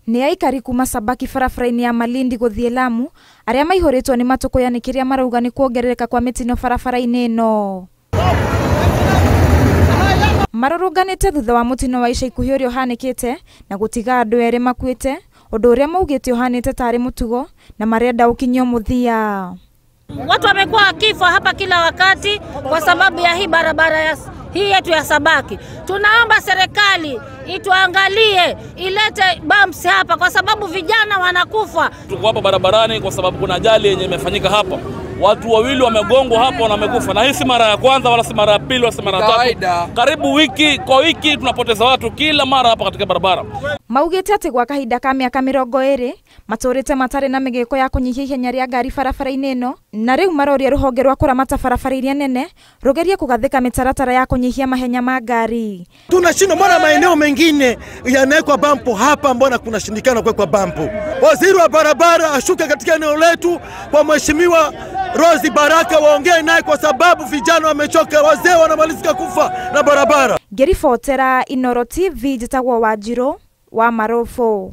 Nĩ aikari kuma Sabaki barabara-inĩ ya Malindi gũthiĩ Lamu arĩa maihũrĩtwo nĩ matũkũya nĩ kĩrĩa marauga nĩ kuongerereka kwa mĩtino barabara-inĩ ĩno. Marũrũnganĩte thutha wa mũtino wa ica ikuhĩ ũrĩa ũhanĩkĩte na gũtiga andũ erĩ makuĩte, ũndũ ũrĩa maugĩte ũhanĩte tarĩ mũtugo na marenda ũkinyio mũthia. Watu wamekuwa wakifa hapa kila wakati kwa sababu ya hii barabara ya hii yetu ya Sabaki. Tunaomba serikali ituangalie, ilete bumps hapa kwa sababu vijana wanakufa. Tuko hapa barabarani kwa sababu kuna ajali yenye imefanyika hapa. Watu wawili wamegongwa hapa na wamekufa, na hii si mara ya kwanza wala si mara ya pili wala si mara ya tatu. Karibu wiki kwa wiki tunapoteza watu kila mara hapa katika barabara. Maugĩte atĩ gwa kahinda ka mĩaka 20 matũrĩte matarĩ na mĩgĩko ya kũnyihia ihenya rĩa ngari barabara-inĩ ĩno, na rĩu maroria rũhonge rwa kũramata barabara iria nene rũgerie kũgathĩka mĩtaratara ya kũnyihia mahenya ma ngari. Tunashindwa, mbona maeneo mengine yanawekwa bampo, hapa mbona kunashindikana kuwekwa bampo? Waziri wa barabara ashuke katika eneo letu kwa Mheshimiwa Rose Baraka, waongee naye kwa sababu vijana wamechoka, wazee wanamalizika kufa na barabara. Ngĩribotera Inooro TV, njĩtagwo Wanjirũ wa Marũbũ.